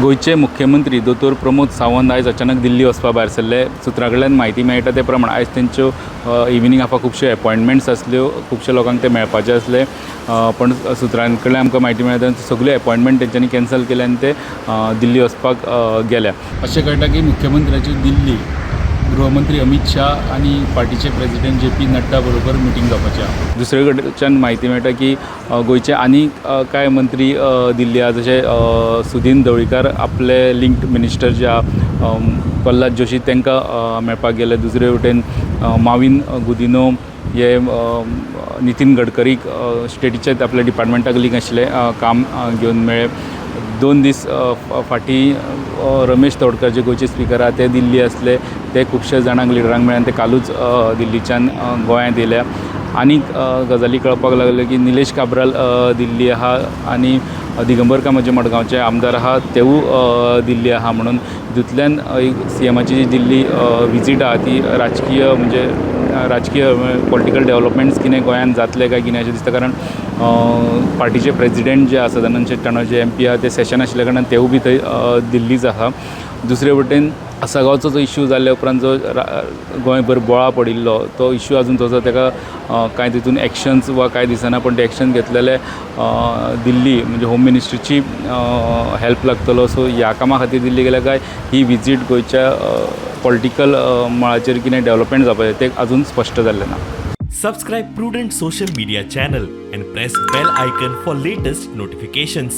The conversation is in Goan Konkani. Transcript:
गोंयचे मुख्यमंत्री दोतोर प्रमोद सावंत आयज अचानक दिल्ली वचपा भायर सरले. सुत्रा कडल्यान म्हायती मेळटा ते प्रमाण आयज तेंच्यो इविनींग हाफा खुबश्यो एपॉयंटमेंट्स आसल्यो, खुबशे लोकांक ते मेळपाचे आसले. पण सुत्रां कडल्यान आमकां म्हायती मेळटा, सगल्यो एपॉयंटमेंट तेंच्यांनी कॅन्सल केले आनी ते दिल्ली वचपाक गेल्या अशें कळटा की मुख्यमंत्र्याची दिल्ली गृहमंत्री अमीत शाह आनी पार्टीचे प्रेजिडेंट जे पी नड्डा बरोबर मिटींग जावपाची आहा. दुसरे कडच्यान म्हायती मेळटा की गोंयचे आनीक कांय मंत्री दिल्ली आहा, जशे सुदीन ढवळीकार आपले लिंक्ड मिनिस्टर जे आहा, प्रल्हाद जोशी, तांकां मेळपाक गेले. दुसरे वटेन माविन गुदिनो हे नितीन गडकरीक स्टेटीचे आपल्या डिपार्टमेंटाक लिंक आशिल्ले काम घेवन मेळ्ळे. 2 दीस फाटीं रमेश तवडकर जे गोंयचे स्पिकर आहा ते दिल्ली आसले. ते खुबशे जाणांक लिडरांक मेळ्ळे आनी ते कालूच दिल्लीच्यान गोंयांत येयल्या. आनीक गजाली कळपाक लागल्यो की निलेश काब्राल दिल्ली आहा आनी दिगंबर कामत जे मडगांवचे आमदार आहा तेवूय दिल्ली आहा. म्हणून हितूंतल्यान एक सीएमाची जी दिल्ली विजीट आहा ती राजकीय, म्हणजे राजकीय पॉलिटिकल डेवलपमेंट्स कितें गोंयांत जातले काय कितें अशें दिसता, कारण पार्टीचे प्रेजिडेंट जे आसा धनंजय शेट्टी जे एमपी आहा ते सेशन आशिल्ल्या कारणान तेवूय बी थंय दिल्लीच आहा. दुसरे वटेन आसगांवचो जो इश्यू जाल्ल्या उपरांत जो गोंयभर बोवाळ पडिल्लो, तो इश्यू आजून तसो ताका कांय तितून एक्शन्स वा कांय दिसना. पण ते एक्शन घेतलेले दिल्ली म्हणजे होम मिनिस्ट्रीची हेल्प लागतलो. सो ह्या कामा खातीर दिल्ली गेल्या काय ही विजीट गोंयच्या पॉलिटिकल मळाचेर कितें डेवलपमेंट जावपाचें तें अजून स्पश्ट जाल्लें ना. Subscribe Prudent Social Media channel and press bell icon for latest notifications.